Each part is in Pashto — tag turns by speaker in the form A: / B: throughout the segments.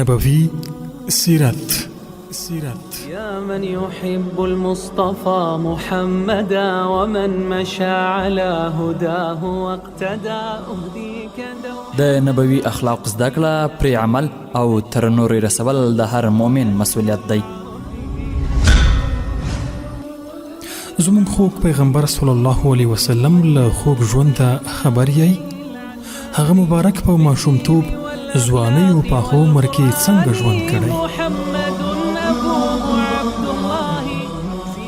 A: نبوي سیرت.
B: يا من يحب المصطفى محمدا ومن مشى على هداه واقتدى أهديك
C: د نبوي اخلاق زده کړه، پرې عمل او تر نورو یې رسول د هر مؤمن مسوولیت دی.
A: زموږ خوږ پیغمبر صلی الله علیه وسلم له خوږ ژونده خبر یئ؟ هغه مبارک په ماشومتوب، ځوانۍ او پاخه عمر کې څنګه ژوند کړی؟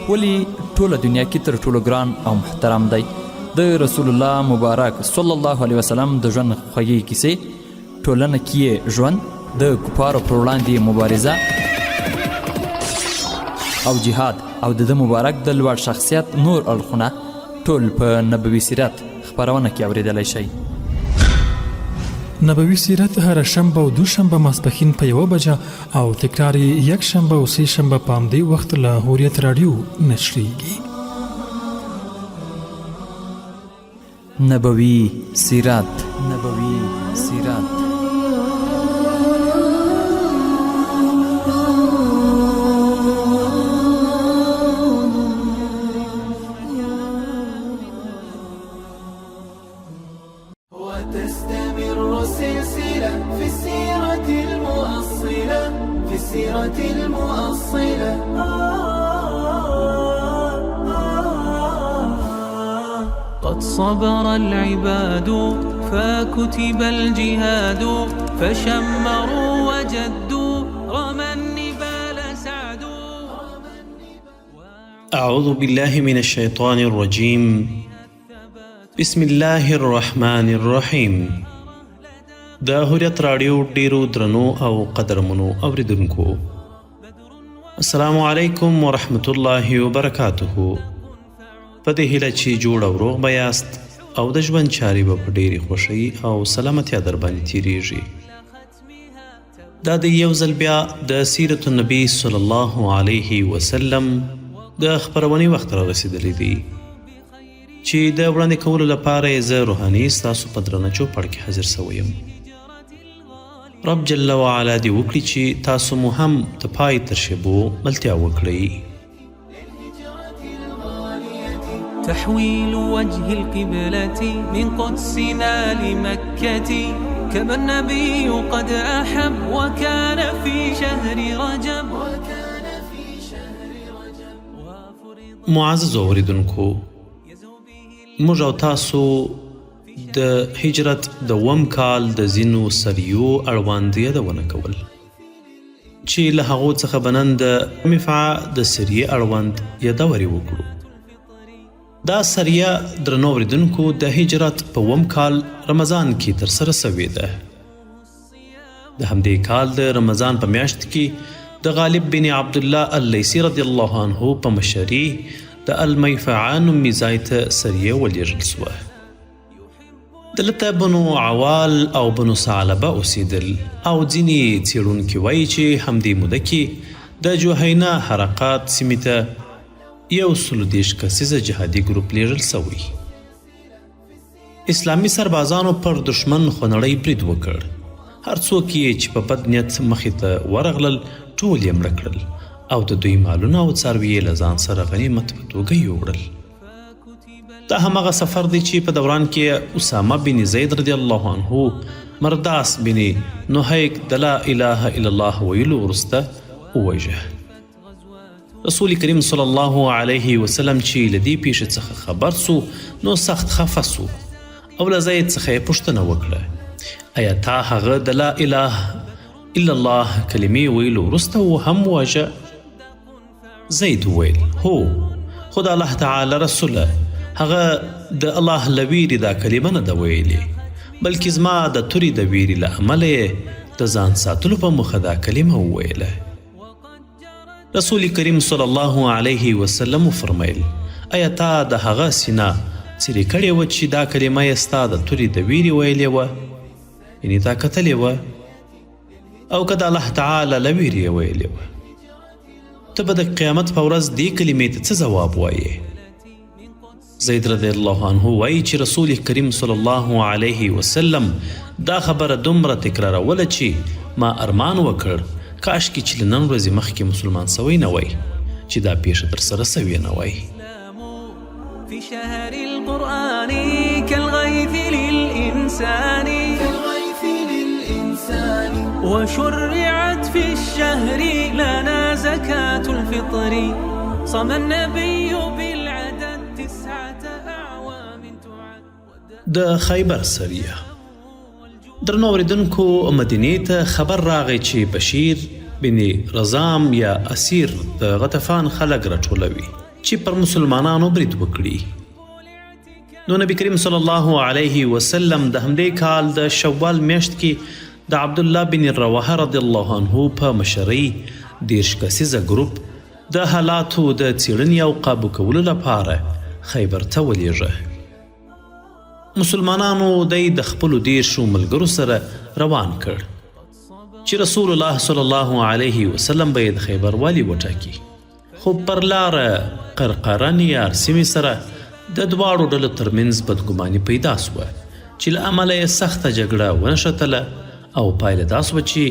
C: ولي ټوله دنیا کې تر ټولو ګران او محترم دی؟ د رسول الله مبارک صلی الله علیه وسلم د ژوند خوږې کیسې، ټولنه کې یې ژوند، د کفارو پر وړاندې مبارزه او جهاد او د ده مبارک د لوړ شخصیت نور اړخونه ټول په نبوي سیرت خپرونه کې اورېدلی شئ.
A: نبوي سیرت هره شنبه او دوشنبه ماسپښین په یوه بجه او تکرار یې یکشنبه او سه شنبه په همدې وخت له حریت راډیو نشریږي.
C: نبوي سیرت. نبوي سیرت.
B: وتستمر السلسلة في السيرة المؤصلة في السيرة المؤصلة. قد صبر العباد فكتب الجهاد فشمروا وجدوا رمى النبال سعدوا.
D: أعوذ بالله من الشيطان الرجيم. بسم الله الرحمن الرحیم. د حریت راډیو ډیرو درنو او قدرمنو اوریدونکو، السلام علیکم ورحمت الله وبرکاته. په دې هیله چې جوړ او روغ به یاست او د ژوند چارې به په ډېرې خوښۍ او سلامتیا در باندې تیریږي. دا د یو ځل بیا د سیرت النبي صلی الله علیه وسلم د خپرونې وخت را رسېدلی دی چې د وړاندې کولو لپاره یې زه روحاني ستاسو په درنه چوپړ کې حاضر شوی یم. رب جل وعلا دې وکړي چې تاسو مو هم د پای تر شېبو ملتیا وکړئ.
B: تحويل وجه القبلة من قدسنا لمكة كما النبي قد أحب وكان في شهر رجب.
D: معززو اوریدونکو، موږ او تاسو د هجرت د اووم کال د ځینو سریو اړوند یادونه کول چې له هغو څخه به نن د مفعه د سریې اړوند یادورې وکړو. دا سریه درنو اوریدونکو د هجرت په اووم کال رمضان کې ترسره شوې ده. د همدې کال د رمضان په میاشت کې د غالب بن عبدالله اللیثي رضی الله عنه په مشري د المیفعه نومي ځای ته سریه ولیږل شوه. دلته بنو عوال او بنو ثعلبه اوسېدل او ځینې څېړونکي وایي چې همدې موده کې د جهینه حرقات سیمې ته 130 کسیزه جهادي ګروپ لیږل شوی. اسلامي سربازانو پر دښمن خونړی برید وکړ. هر څوک یې چې په بد نیت مخې ته ورغلل ټول یې مړه کړل او د دوی مالونه او څاروي یې له ځان سره غنیمت په توګه یوړل. دا هماغه سفر دی چې په دوران کې اسامه بن زید رضی الله عنه مرداس بن نهیک د لا اله الا الله ویلو وروسته ووژه. رسول کریم صلی الله علیه وسلم چې له دې پیښې څخه خبر سو نو سخت خفه سو او له زید څخه یې پوښتنه وکړه، ایا تا هغه د لا اله الا الله کلمې ویلو وروسته و هم واژه؟ زید وویل، هو، خو د الله تعالی رسوله، هغه د الله له ویرې دا کلمه نه ده ویلې، بلکې زما د تورې د ویرې له امله یې د ځان ساتلو په موخه دا کلمه وویله. رسول کریم صلی الله علیه وسلم وفرمایل، ایا تا د هغه سینه څیرې کړې وه چې دا کلمه یې ستا د تورې د ویرې ویلې وه؟ یعنې تا کتلې وه؟ او که د الله تعالی له ویرې یې ویلې وه؟ ته به د قیامت په ورځ دې کلمې ته څه ځواب وایې؟ زید رضی الله عنه وایي چې رسول کریم صلی الله علیه وسلم دا خبره دومره تکراروله چې ما ارمان وکړ کاشکې چې له نن ورځې مخکې مسلمان سوی نه وای چې دا پیښه ترسره سوې نه وای.
B: في شهر القرآن كالغيث للإنسان
E: كالغيث للإنسان
B: وشرعت في الشهر لنا زكاة الفطر صام النبي بالعدد 9 أعوام تعد.
D: د خیبر سریه. درنو اوریدونکو، مدینې ته خبر راغی چې بشیر بن رزام یا اسیر د غطفان خلک راټولوي چې پر مسلمانانو برید وکړي. نو نبی کریم صلی الله علیه وسلم د همدې کال د شوال میاشت کې د عبدالله بن رواحه رضی الله عنه په مشرۍ 30 کسیزه ګروپ د حالاتو د څېړنې او قابو کولو لپاره خیبر ته ولېږه. مسلمانانو دی د خپلو 30 ملګرو سره روان کړ چې رسول الله صلی الله علیه وسلم به یې د خیبر والي وټاکي. خو پر لاره قرقره نیار سیمې سره د دواړو ډلو ترمنځ بدګماني پیدا سوه چې له امله یې سخته جګړه ونښتله او پایله دا سوه چې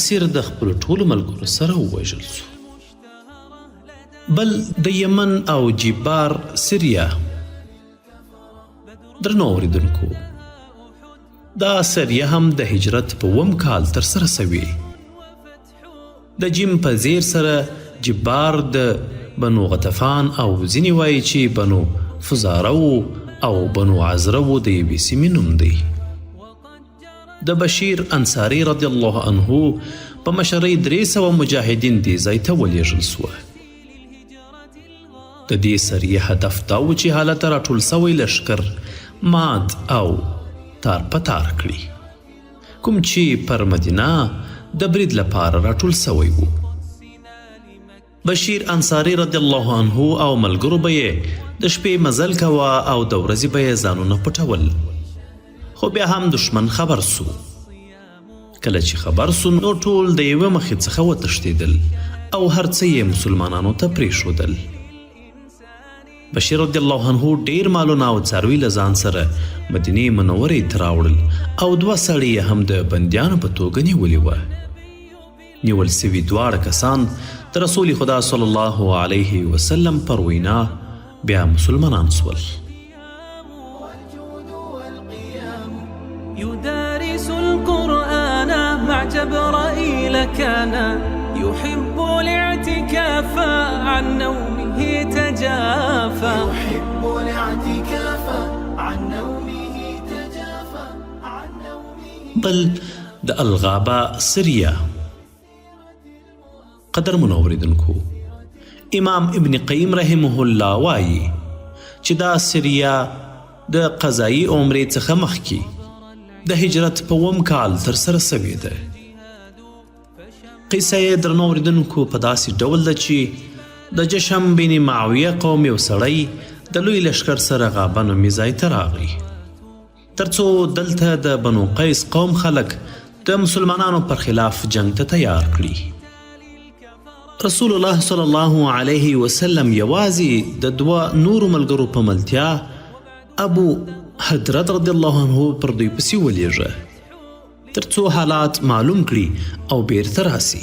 D: اسیر د خپلو ټولو ملګرو سره ووژل سو. بل د یمن او جبار سریا. درنو اوریدونکو، دا سریه هم د هجرت په 7 کال ترسره سوې. د جیم په زیر سره جبار د بنو غطفان او ځینې وایي چې بنو فزاره وو او بنو عزره وو د یوې سیمې نوم دی. د بشیر انصاري رضی الله عنه په مشرۍ 300 مجاهدین دې ځای ته ولېږل سوه. د دې سریې هدف دا و چې هلته راټول سوی لښکر مات او تار په تار کړي، کوم چې پر مدینه د برید لپاره راټول سوی و. بشیر انصاري رضی الله عنه او ملګرو به یې د شپې مزل کوه او د ورځې به یې ځانونه پټول، خو بیا هم دښمن خبر سو. کله چې خبر سو نو ټول د یوه مخې څخه وتښتېدل او هر څه یې مسلمانانو ته پرېښودل. بشیر رضی الله عنه ډېر مالونه او څاروي له ځان سره مدینې منورې ته راوړل او 2 سړي یې هم د بندیانو په توګه نیولي وه. نیول سوي دواړه کسان د رسول خدا صلی الله علیه وسلم پر وینا بیا مسلمانان سول.
B: يدارس القرآن مع جبرائيل كان يحب الاعتكاف عن نومه تجافى
E: يحب الاعتكاف عن نومه تجافى عن نومه.
D: بل د الغابة سریه. قدرمنو اوریدونکو، امام ابن قیم رحمه الله وایي چې دا سریه د قضایي عمرې څخه مخکې د هجرت په 7 کال ترسره سوې ده. قصه یې درنو اوریدونکو په داسې ډول ده چې د جشم بن معاویه قوم یو سړی د لوی لښکر سره غابه نومي ځای ته راغی، ترڅو دلته د بنو قیس قوم خلک د مسلمانانو پر خلاف جنګ ته تیار کړي. رسول الله صلی الله علیه وسلم یوازې د 2 نورو ملګرو په ملتیا ابو حضرت رضی الله عنه پر دوی پسې ولېږه ترڅو حالات معلوم کړي او بیرته راسي.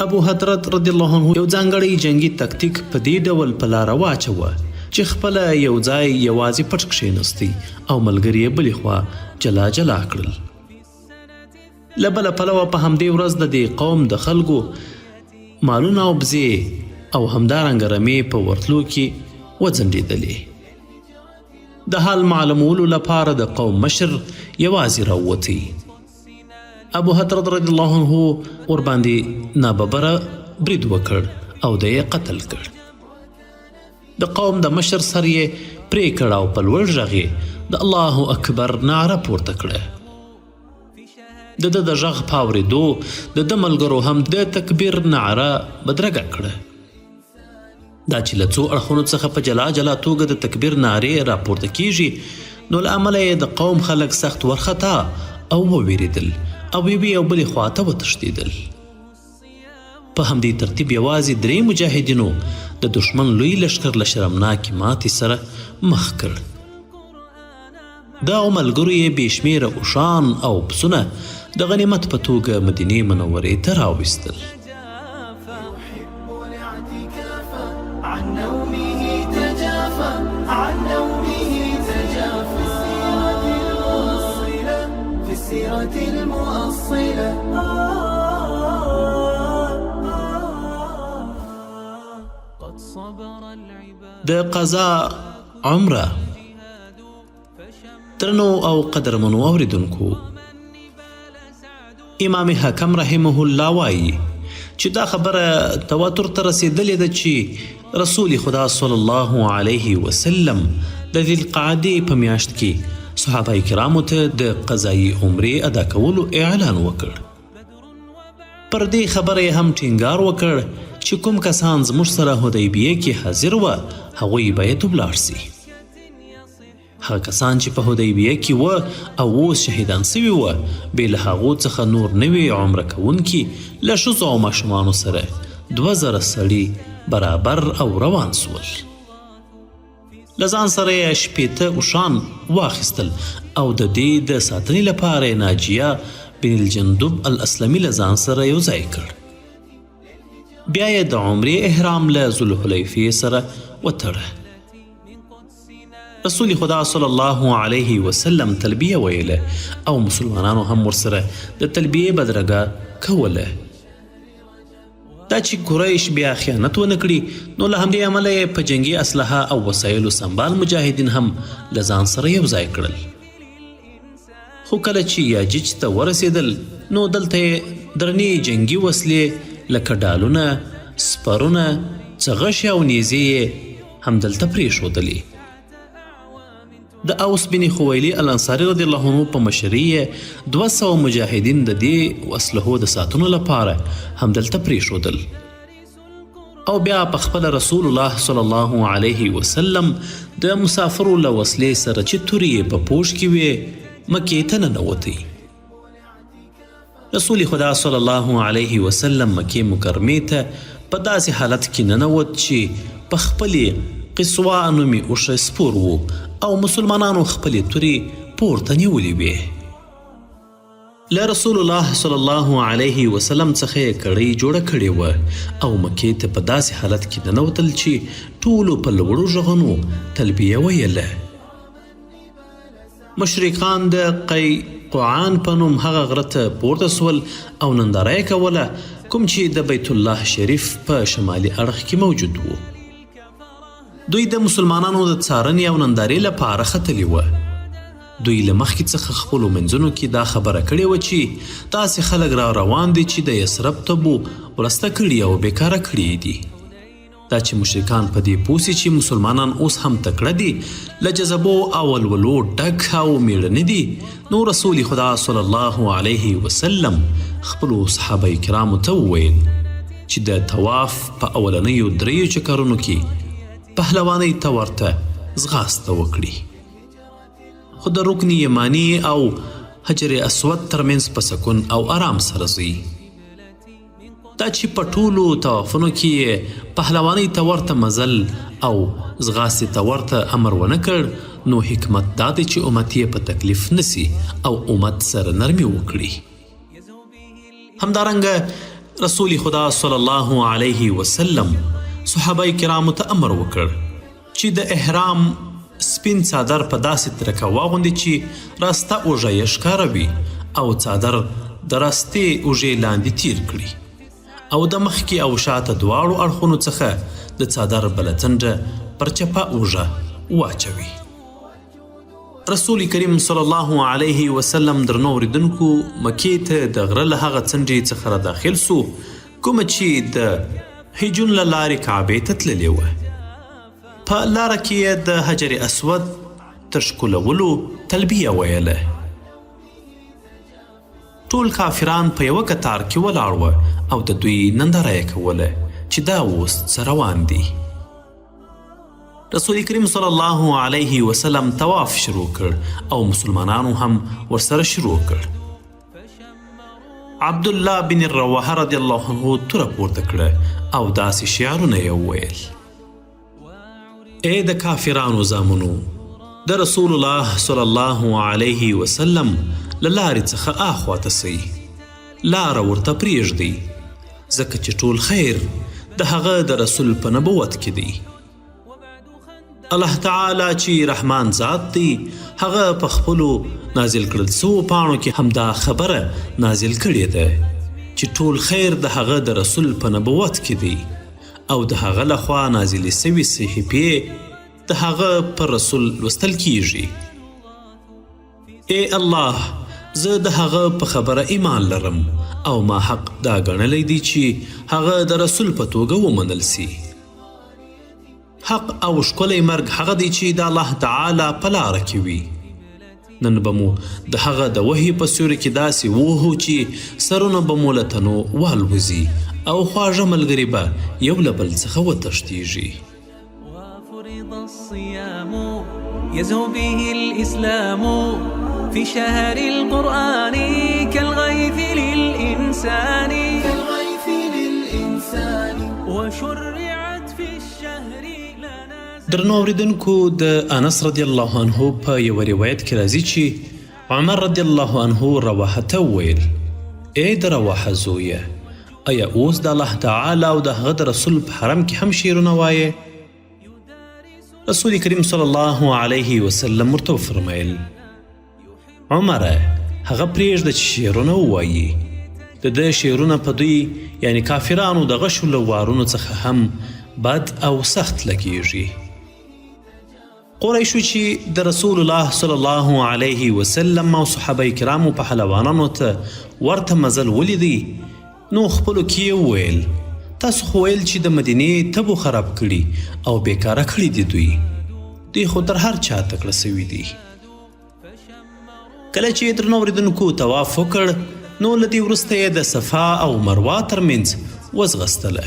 D: ابو حضرت رضی الله عنه یو ځانګړی جنګي تکتیک په دې ډول په لاره واچوه چې خپله یو ځای یوازې پټ کښېنستی او ملګري یې بلې خوا جلا جلا کړل. له بله پلوه په همدې ورځ د دې قوم د خلکو مالونه او بزې او همدارنګه رمې په ورتلو کې وځنډېدلې. د حال معلومولو لپاره د قوم مشر یوازې راووتی. ابو حضرت رضی الله عنه ورباندې ناببره برید وکړ او دی یې قتل کړ. د قوم د مشر سر یې پرې کړ او په لوړ غږ یې د الله اکبر نعره پورته کړه. د ده د غږ په اورېدو د ده ملګرو هم د تکبیر نعره بدرګه کړه. دا چې له څو اړخونو څخه په جلا جلا توګه د تکبیر نعرې راپورته کیږي، نو له امله یې د قوم خلک سخت ورخطا او وویرېدل او یوې او بلې خوا ته وتښتېدل. په همدې ترتیب یوازې 3 مجاهدینو د دښمن لوی لښکر له شرمناکې ماتې سره مخ کړ. دا او ملګرو یې بې شمېره اوښان او پسونه د غنیمت په توګه مدینې منورې ته راوستل. د قضا عمره. درنو او قدرمنو اوریدونکو، امام حکم رحمه الله وایي چې دا خبره تواتر ته رسېدلې ده چې رسول خدا صلی الله علیه وسلم د ذی القعدې په میاشت کې صحابه کرامو ته د قضایي عمرې ادا کولو اعلان وکړ. پر دې خبره یې هم ټینګار وکړ چې کوم کسان زموږ سره حدیبیه کې حاضر وه هغوی باید ولاړ سي. هغه کسان چې په حدیبیه کې وه او اوس شهیدان سوي وه، بې له هغو څخه نور نوي عمره کوونکي له ښځو او ماشومانو سره 2000 سړي برابر او روان سول. له ځان سره یې 60 اوښان واخیستل او د دې د ساتنې لپاره یې ناجیه بن الجندب الاسلمي له ځان سره یو ځای کړ. بیا یې د عمرې احرام له ذوالحلیفې سره وتړه. رسول خدا صلی الله علیه وسلم تلبیه ویله او مسلمانانو هم ورسره د تلبیې بدرګه کوله. دا چې قریش بیا خیانت ونه کړي نو له همدې امله یې په جنګي اسلحه او وسایلو سمبال مجاهدین هم له ځان سره یو ځای کړل. خو کله چې یاجیج ته ورسېدل نو دلته یې درنې جنګي وسلې لکه ډالونه، سپرونه، څغشې او نیزې یې همدلته پرېښودلې. د اوس بن خویلی الانصاري رضی الله عنه په مشرۍ یې 200 مجاهدین د دې اسلحو د ساتنو لپاره همدلته پرېښودل او بیا په خپله رسول الله صلی الله علیه وسلم د مسافرو له وسلې سره چې تورې یې په پوښ کې وې مکې ته ننوتی. رسول خدا صلی الله علیه وسلم مکې مکرمې ته په داسې حالت کې ننوت چې په خپلې قصوا نومې اوښه سپور و او مسلمانانو خپلې تورې پورته نیولې وې. له رسول الله صلی الله علیه وسلم څخه یې کړۍ جوړه کړې وه او مکې ته په داسې حالت کې ننوتل چې ټولو په لوړو غږونو تلبیه ویله. مشرکان د قیقعان په نوم هغه غره ته پورته سول او ننداره یې کوله کوم چې د بیت الله شریف په شمالي اړخ کې موجود و. دوی د مسلمانانو د څارنې او نندارې لپاره ختلي وه. دوی له مخکې څخه خپلو منځونو کې دا خبره کړې وه چې داسې خلک را روان دي چې د یثرب تبو ورسته کړي او بېکاره کړي دي. دا چې مشرکان په دې پوه سي چې مسلمانان اوس هم تکړه دي، له جذبو او ولولو ډک او مېړني دي، نو رسول خدا صلی الله علیه وسلم خپلو صحابه کرامو ته وویل چې د طواف په اولنیو دریو چکرونو کې پهلوانۍ ته ورته ځغاسته وکړي. خو د رکن یماني او حجر اسود ترمنځ په سکون او ارام سره ځي. دا چې په ټولو طوافونو کې یې پهلوانۍ ته ورته مزل او ځغاستې ته ورته امر ونه کړ، نو حکمت دا دی چې امت یې په تکلیف نه سي او امت سره نرمي وکړي. همدارنګه رسول خدا صلی الله علیه وسلم صحابه کرامو ته امر وکړ چې د احرام سپین څادر په داسې طریقه واغوندي چې راسته اوږه یې ښکاره وي او څادر د راستې اوږې لاندې تیر کړي او د مخکې او شاته دواړو اړخونو څخه د څادر بله څنډه پر چپه اوږه واچوي. رسول کریم صلی الله علیه وسلم درنو اوریدونکو مکې ته د غره له هغه څنډې څخه را داخل سو کومه چې د هجون له لارې کعبې ته تللې وه. په لاره کې یې د حجر اسود تر ښکلولو تلبیه ویله. ټول کافران په یوه کتار کې ولاړ وه او د دوی ننداره یې کوله چې دا اوس څه روان دي. رسول کریم صلی الله علیه وسلم طواف شروع کړ او مسلمانانو هم ورسره شروع کړ. عبدالله بن رواحه رضی الله عنه توره پورته کړه او داسې شعرونه یې وویل: ای د کافرانو زامنو، د رسول الله صلی الله علیه وسلم له لارې څخه آخوا ته سئ، لاره ورته پرېږدئ، ځکه چې ټول خیر د هغه د رسول په نبوت کې دی. الله تعالی چې رحمان ذات دی، هغه په خپلو نازل کړل سوو پاڼو کې همدا خبره نازل کړې ده چې ټول خیر د هغه د رسول په نبوت کې دی او د هغه له خوا نازلې سوې صحیفې د هغه پر رسول لوستل کیږي. ای الله! زه د هغه په خبره ایمان لرم او ما حق دا ګڼلی دی چې هغه د رسول په توګه ومنل سي. حق او ښکلی مرګ هغه دی چې د الله تعالی په لاره کې وي. نن به مو د هغه د وحي په سیوري کې داسې ووهو چې سرونه به مو له تنو والوځي او خواږه ملګري به یو له بل څخه وتښتیږي.
B: وفرض الصيام يزهو به الإسلام في شهر القرآن كالغيث للإنسان
E: كالغيث للإنسان
B: وشرعت في الشهر لنا
D: درنو اوریدونکو د انس رضی الله عنه په یوه روایت کې راځي چې عمر رضی الله عنه رواحه ته وویل: ای د رواحه زویه، ایا اوس د الله تعالی او د هغه د رسول په حرم کې هم شعرونه وایې؟ رسول کریم صلی الله علیه وسلم ورته وفرمایل: عمره، هغه پرېږده چې شعرونه ووایي. د ده شعرونه په دوی یعنی کافرانو د غشو له وارونو څخه هم بد او سخت لګیږي. قریشو چې د رسول الله صلی الله علیه وسلم او صحابه کرامو پهلوانانو ته ورته مزل ولیدی نو خپلو کې یې وویل، تاسو خو ویل چې د مدینې تبو خراب کړي او بېکاره کړي دي دوی، دوی خو تر هر چا تکړه سوي دي. کله چې درنو اورېدونکو طواف وکړ نو له دې وروسته یې د صفا او مروه ترمنځ وځغستله.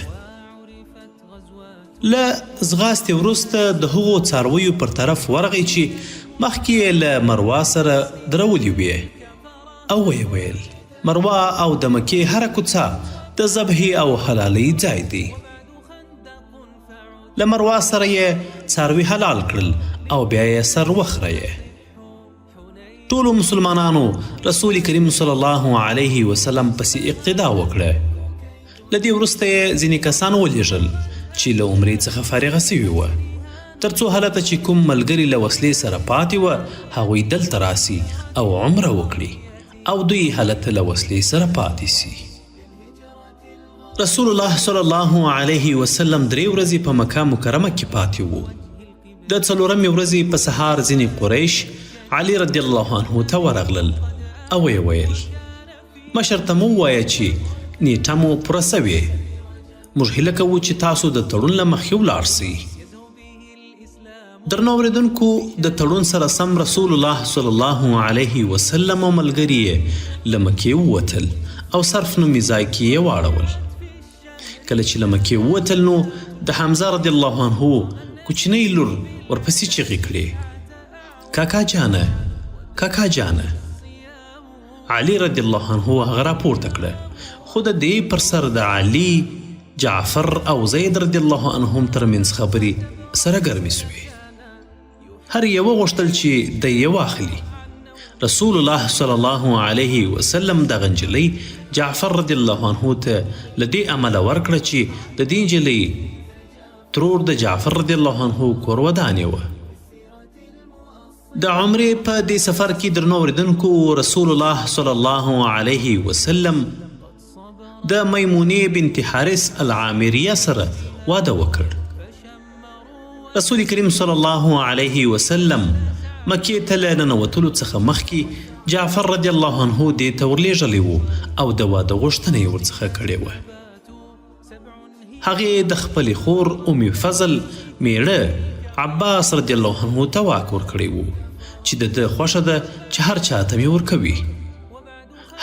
D: له ځغاستې وروسته د هغو څارویو پر طرف ورغی چې مخکې یې له مروا سره درولي وې او ویې ویل، مروا او د مکې هره کوڅه د ذبحې او حلالۍ ځای دی. له مروا سره یې څاروي حلال کړل او بیا یې سر وخریه. ټولو مسلمانانو رسول کریم صلی الله علیه وسلم پسې اقتدا وکړه. له دې وروسته یې ځینې کسان ولیږل چې له عمرې څخه فارغه سوي وه، ترڅو هلته چې کوم ملګري له وسلې سره پاتې وه هغوی دلته راسي او عمره وکړي او دوی هلته له وسلې سره پاتې سي. رسول الله صلی الله علیه وسلم درې ورځې په مکه مکرمه کې پاتې وو. د څلورمې ورځې په سهار ځینې قریش علي رضی الله عنه ته ورغلل او ویې ویل، مشر ته مو ووایه چې نیټه مو پوره سوې، موږ هیله کوو چې تاسو د تړون له مخې ولاړ سئ. درنو اورېدونکو د تړون سره سم رسول الله صلی الله علیه وسلم او ملګري یې له مکې ووتل او صرف نومي ځای کې یې واړول. کله چې له مکې ووتل نو د حمزه رضی الله عنه کوچنۍ لور ورپسې چیغې کړې، کاکا جانه، کاکا جانه. علي رضی الله عنه هغه راپورته کړه، خو د دې پر سر د علي، جعفر او زید رضی الله عنهم ترمنځ خبرې سره ګرمې سوې. هر یوه غوښتل چې دی یې واخلي. رسول الله صلی الله علیه وسلم دغه نجلۍ جعفر رضی الله عنه ته له دې امله ورکړه چې د دې نجلۍ ترور د جعفر رضی الله عنه کور ودانې وه. د عمرې په دې سفر کې درنو اورېدونکو رسول الله صلی الله علیه وسلم د میمونې بنت حارث العامریه سره واده وکړ. رسول کریم صلی الله علیه وسلم مکې ته له ننوتلو څخه مخکې جعفر رضی الله عنه دې ته ورلېږلی و او د واده غوښتنه یې ورڅخه کړې وه. هغې د خپلې خور ام فضل میړه عباس رضی الله عنه ته واک ورکړی و چې د ده خوښه ده چې هر چا ته مې ورکوي،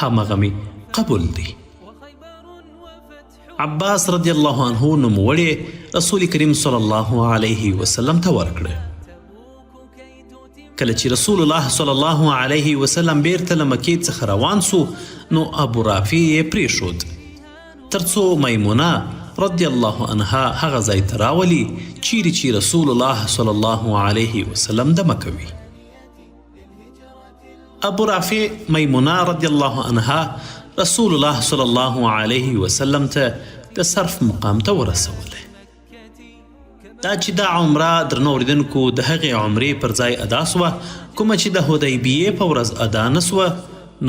D: همغه مې قبول دی. عباس رضی الله عنه نوموړې رسول کریم صلی الله علیه وسلم ته ورکړه. کله چې رسول الله صلی الله علیه وسلم بیرته له مکې څخه روان سو نو ابو رافع یې پرېښود ترڅو میمونه رضی الله عنها هغه ځای ته راولي چیرې چې رسول الله صلی الله علیه وسلم دمه کوي. ابو رافع میمونه رضی الله عنها رسول الله صلی الله علیه وسلم ته د صرف مقام ته ورسوله. دا چې دا عمره درنو اوریدونکو د هغې عمرې پر ځای ادا سوه کومه چې د حدیبیې په ورځ ادا نه سوه،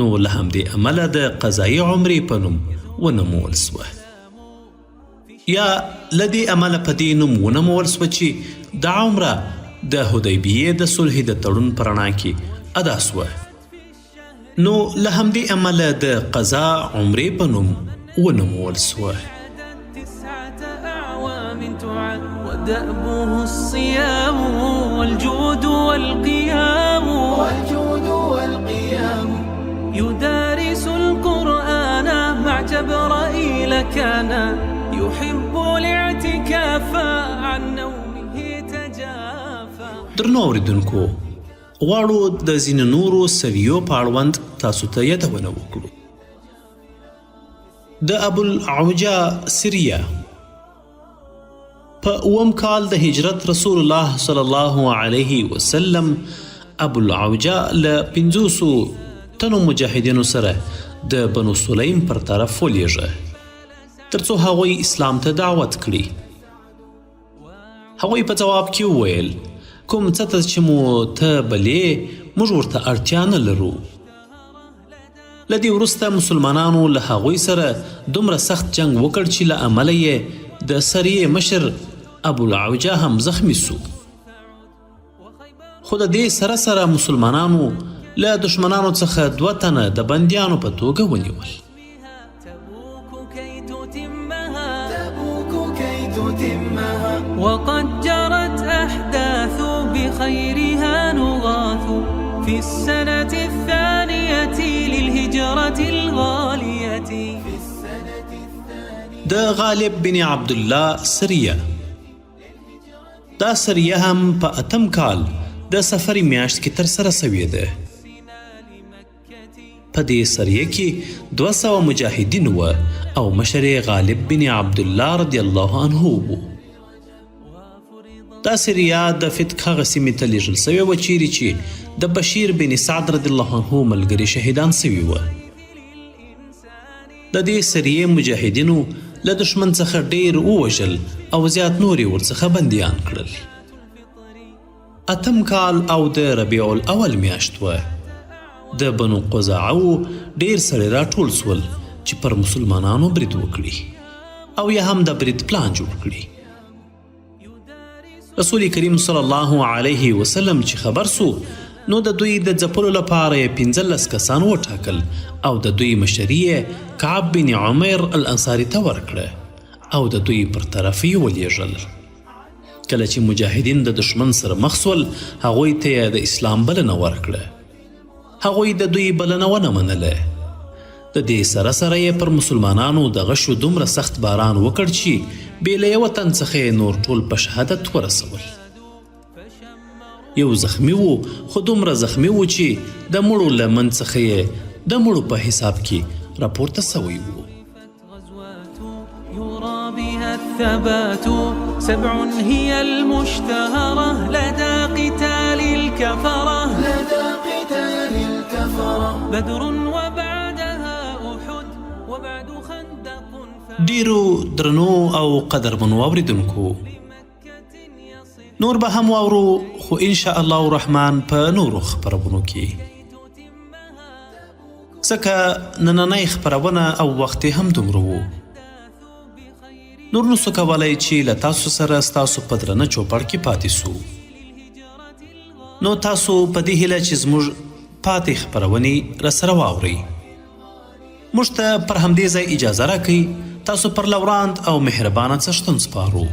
D: نو له همدې امله د قضایي عمرې په نوم ونومول سوه، یا له دې امله په دې نوم ونومول سوه چې دا عمره د حدیبیې د صلحې د تړون په رڼا کې ادا سوه، نو له همدې امله د قضا عمرې په نوم ونومول سوه.
B: ودأبه الصيام والجود والقيام
E: والجود والقيام
B: يدارس القرآن مع جبرائيل كان يحب الاعتكاف عن نومه تجافى.
D: درنو اوریدونکو، غواړو د ځینو نورو سویو په اړوند تاسو ته یادونه وکړو. د ابوالعوجا سریه په اووم کال د هجرت رسول الله صلی الله علیه وسلم ابوالعوجا له 500 تنو مجاهدینو سره د بنو سلیم پر طرف ولیږه ترڅو هغوی اسلام ته دعوت کړي. هغوی په ځواب کې وویل، کوم څه ته چې مو ته بلې موږ ورته اړتیا نه لرو. له دې وروسته مسلمانانو له هغوی سره دومره سخت جنګ وکړ چې له امله یې د سریې مشر ابوالعوجه هم زخمی سو. خو د دې سره سره مسلمانانو له دښمنانو څخه 2 تنه د بندیانو په توګه ونیول.
B: وقد جرت أحداث بخيرها نغاث في السنة الثانية للهجرة الغالية.
D: د غالب بن عبدالله سریه، دا سریه هم په اتم کال د صفر میاشت کې ترسره سوې ده. په دې سریه کې 200 مجاهدین وه او مشر یې غالب بن عبدالله رضی الله عنه و. دا سریه د فتک هغه سیمې ته لیږل سوې وه چیرې چې د بشیر بن سعد رضی الله عنه ملګري شهیدان سوي وه. د دې سریې مجاهدینو له دښمن څخه ډیر ووژل او زیات نور یې ورڅخه بندیان کړل. اتم کال او د ربیع الاول میاشت وه. د بنو قزاعه ډیر سړي راټول سول چې پر مسلمانانو برید وکړي او یا هم د برید پلان جوړ کړي. رسول کریم صلی الله علیه وسلم چې خبر سو نو د دوی د ځپلو لپاره یې 15 کسان وټاکل او د دوی مشري یې کعب بن عمر الانصاري ته ورکړه او د دوی پر طرف یې ولیږل. کله چې مجاهدین د دښمن سره مخ سول هغوی ته یې د اسلام بلنه ورکړه. هغوی د دوی بلنه ونه منله. د دې سره سره یې پر مسلمانانو د غشو دومره سخت باران وکړ چې بې له یوه تن څخه یې نور ټول په شهادت ورسول. یو زخمی و، خو دومره زخمی و چې د مړو له منځ څخه یې د مړو په حساب کې راپورته سوی و.
B: الثبات 7 هي المشتهرة لدى قتال الكفرة
E: لدى قتال الكفرة
B: بدر وبعدها أحد وبعد خندق.
D: ډیرو درنو او قدرمنو اوریدونکو، نور به هم واورو خو ان شاء الله الرحمن په نورو خپرونو کې، ځکه نننۍ خپرونه او وخت یې هم دومره و. نور نسو کولی چې له تاسو سره ستاسو په درنه چوپړ کې پاتې سو. نو تاسو په دې هیله چې زموږ پاتې خپرونې راسره واورئ. موږ ته پر همدې ځای اجازه راکئ تاسو پر لوراند او مهربانه څښتن سپارو.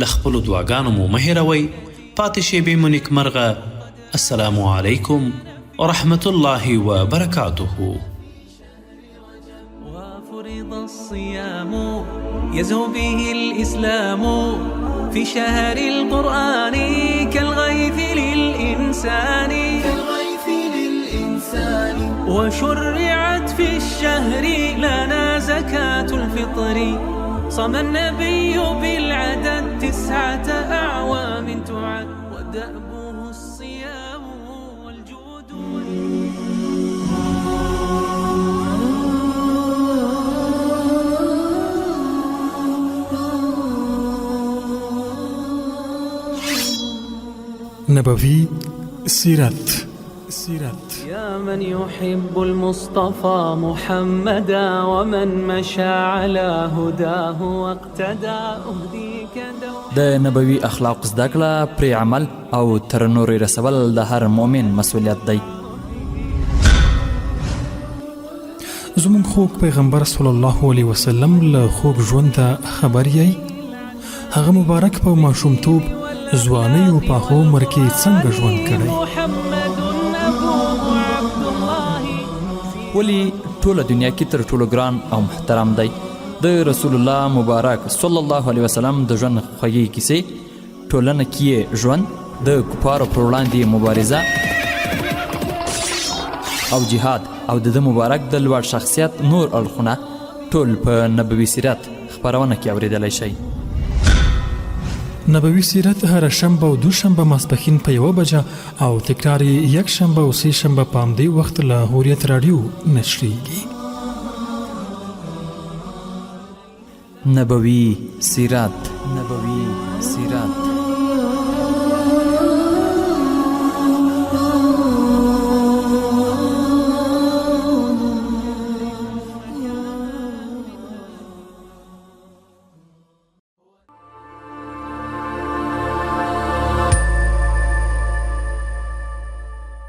D: له خپلو دعاګانو مو مه هېروئ. پاتې شېبې مو نیکمرغه. السلام علیکم ورحمة الله وبرکاته.
B: وفرض الصيام يزهو به الإسلام في شهر القرآن كالغيث للإنسان
E: كالغيث للإنسان.
B: وشرعت في الشهر لنا زكاة الفطر. صام النبي بالعدد 9 أعوام تعد ودأبه الصيام والجود.
A: نبوي سیرت سیرت.
B: يا من يحب المصطفى محمدا ومن مشى على هداه واقتدى أهديك دوا
C: د نبوي اخلاق زده کړه، پرې عمل او تر نورو یې رسول د هر مؤمن مسوولیت دی.
A: زموږ خوږ پیغمبر صلی الله علیه وسلم له خوږ ژونده خبر یئ؟ هغه مبارک په ماشومتوب، ځوانۍ او پاخه عمر کې څنګه ژوند کړی؟
C: ولي ټوله دنیا کې تر ټولو ګران او محترم دی؟ د رسول الله مبارک صلی الله علیه وسلم د ژوند خوږې کیسې، ټولنه کې یې ژوند، د کفارو پر وړاندې مبارزه او جهاد او د ده مبارک د لوړ شخصیت نور اړخونه ټول په نبوي سیرت خپرونه کې اورېدلی شئ.
A: نبوي سیرت هره شنبه او دوشنبه ماسپښین په یوه بجه او تکرار یې یکشنبه او سه شنبه په همدې وخت له حریت راډیو نشریږي.
C: نبوي سیرت نبوي سیرت.